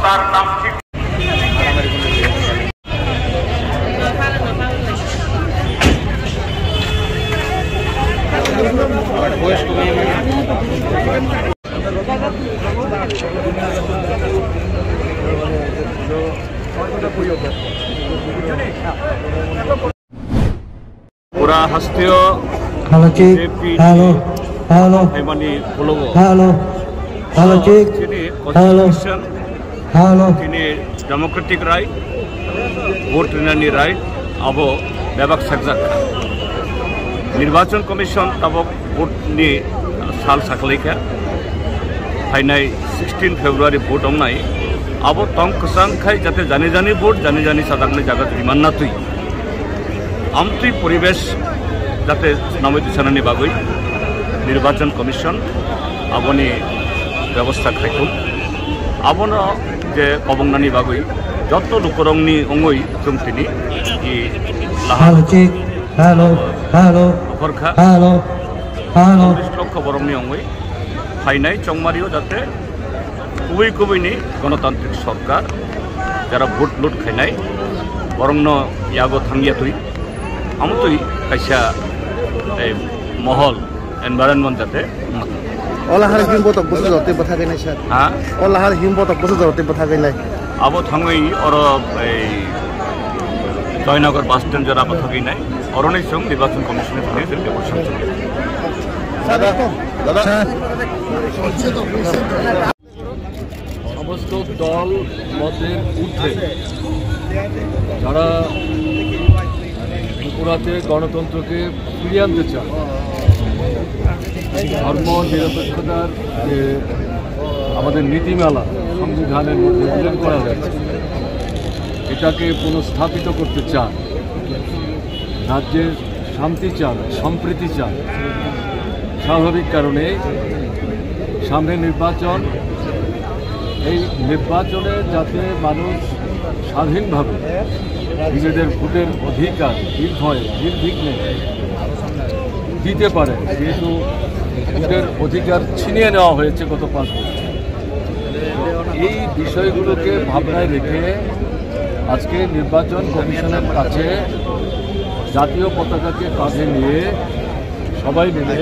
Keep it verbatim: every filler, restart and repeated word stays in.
Pura hasteo Hello, check. B J P Hello. Hello. Haimani khologo. Hello. Hello, check. Chini Hello. Constitution, Hello. Chini democratic right, vote rinani right, abo bebak sakjak. Nirbachon Commission tabok vote ni sal saklaikha. Phainai sixteen February vote wngnai. Abo tong kwchang khai jate jani jani vote, jani jani sajaknai jaga twi manna twi. Amtwi poribesh jate namwi twisanani bagwi Nirbachon Commission aboni bebosta khaithung. Abono je kobongnani bagwi joto lukurokni wngwi chwng tini i laha Hello, check. Hello. Hello. Okhorkha. Hello. Hello. Cholish lokho borokni wngwi phainai chongmario jate kubui kubui ni Ganatantrik Sorkar, jara vote lut khainai, borokno yago thangya twi, amo twi kaisa, eh, mohol, environment jate wngma thang. Ola har him botok boso jote bwtha kainai sir. Ha? Ola har him botok boso jote bwtha kainai. Abo thangwi oro ei Joynagar bus stand jora bwtha kainai, oroni chwng Nirbachon Commission ni thangwi report samsung. Dada, dada. সমস্ত দল মতের ঊর্ধ্বে যারা ত্রিপুরাতে গণতন্ত্রকে ফিরিয়ে আনতে চান, ধর্ম নিরপেক্ষতার যে আমাদের নীতিমালা সংবিধানের মধ্যে উল্লেখ করা হয়েছে, এটাকে পুনঃস্থাপিত করতে চান, রাজ্যের শান্তি চান, সম্প্রীতি চান, স্বাভাবিক কারণে সামনে নির্বাচন, এই নির্বাচনে যাতে মানুষ স্বাধীনভাবে নিজেদের ভোটের অধিকার নির্ভয়ে নির্বিঘ্নে দিতে পারে, যেহেতু ভোটের অধিকার ছিনিয়ে নেওয়া হয়েছে গত পাঁচ বছর। এই বিষয়গুলোকে ভাবনায় রেখে আজকে নির্বাচন কমিশনের কাছে জাতীয় পতাকাকে কাঁধে নিয়ে সবাই মিলে